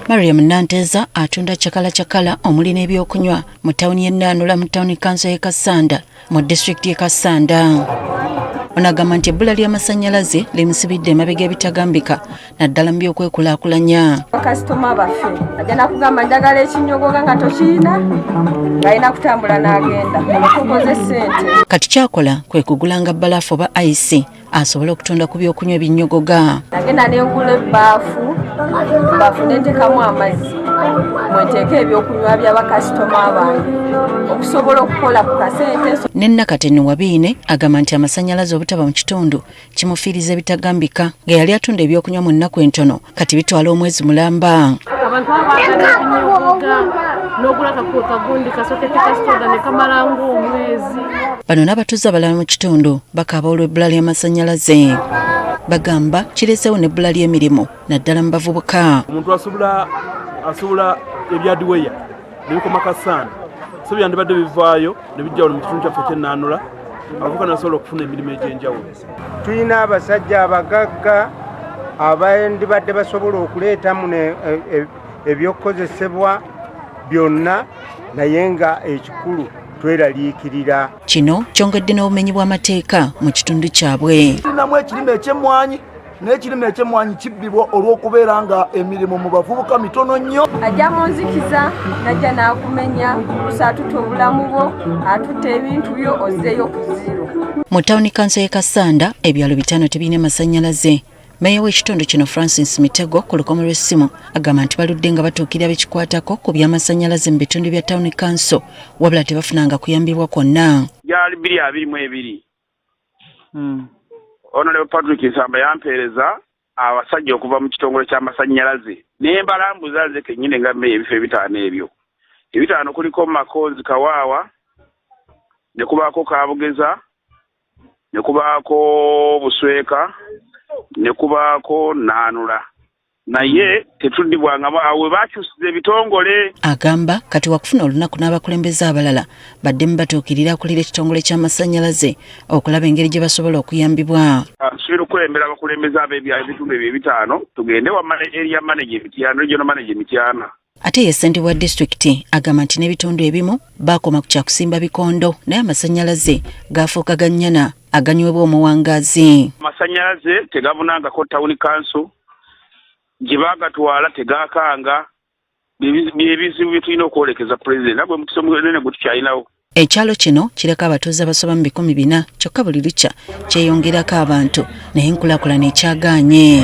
Mariam Nanteza atunda cakala cakala omuli n'ebyokunywa mu tawuni y'e Naanula mu tawuni kanso y'e Kassanda mu disitulikiti y'e Kassanda. Ono agamba nti ebbula ly'amasannyalaze limusibidde emabega ebitagambika naddala mu by'okwekulaakulanya. Bakasitoma baffe ajja nakugamba njagala ekinyogoga nga tokirina, ng'alina kutambula n'agenda oba tokoze ssente. Kati kyakola kwe kugulanga bbalaafu oba ayisi asobole okutunda ku byokunywa ebinyogoga. Nagenda nengula ebbaafu, ebbaafu nentekamu amazzi mwenteeka ebyokunywa by'abakasitoma bange okusobola okukola ku kasente. Ne Nakate Wabiine agamba nti amasannyalaze obutaba mu kitundu kimufiiriza ebitagambika, nga yali atunda ebyokunywa mu nnaku entono kati bitwala omwezi mulamba. Abantu abaagala ebinyogoga n'ogula kagundi kasoketi kasitoga ne kamala ng'omwezi. Bano n'abatuuze abalala mu kitundu bakaaba olw'ebbula ly'amasannyalaze. Bagamba kireeseewo n'ebbula ly'emirimu naddala mu bavubuka. Omuntu asobola ebyadiweya ne bikoma Kassanda, so byandibadde bivaayo ne bijja wano mu kitundu kyaffe ky'e Naanula, abavubuka ne basobola okufuna emirimu egy'enjawulo. Tulina abasajja abagagga abandibadde basobola okuleeta muno ebyokukozesebwa byonna, naye nga ekikulu tweraliikirira. Kino kyongedde n'obumenyi bw'amateeka mu kitundu kyabwe. Tulinamu ekirime ekyemmwanyi, n'ekirime ekyemmwanyi kibbibwa olw'okubeera nga emirimu mu bavubuka mitono nnyo. Ajja mu nzikiza najja n'akumenya oluusi, atutta obulamu bwo, atutta ebintu byo, ozzeeyo ku zero. Mu tawuni kanso y'e Kassanda ebyalo 5 tebirina masannyalaze. Meeya w'ekitundu kino Francis Mitego ku lukomo lw'essimu agamba nti baludde nga batuukirira bekikwatako ku by'amasannyalaze mu bitundu bya tawuni kanso, wabula tebafunanga kuyambibwa kwonna. Gyali 2022, Honorable Patrick Nsamba yampeereza abasajja okuva mu kitongole ky'amasannyalaze ne mbalambuza nze kennyini nga mmeeya ebifo 5 ebyo. 5 kuliko Makonzi Kawaawa, ne kubaako Kabugeza, ne kubaako Busweka, ne kubaako Naanula, naye tetuddibwangamu awo we bakyusiza ebitongole. Agamba kati wakufuna olunaku n'abakulembeze abalala baddemu batuukirira akulira ekitongole ky'amasannyalaze okulaba engeri gye basobola okuyambibwa. Nsuubira okukulembera abakulembeze ab'ebyalo ebitundu ebyo 5, tugende wa area manager Mityana, regional manager Mityana. Ate ye ssentebe wa disitulikiti agamba nti n'ebitundu ebimu baakoma ku kyakusimba bikondo, naye amasannyalaze gaafuuka ga nnyana aganywebwa omuwangaazi. Amasannyalaze tegabunangako town council, gye baagatwala tegakanga. Byebizibu bye tulina okwolekeza pulezidenti, nagwe mukisa omunene gwe tukyalinawo. Ekyalo kino kireko abatuuze abasoba mu 400, kyokka buli lukya kyeyongerako abantu, naye enkulaakulana ekyagaanye.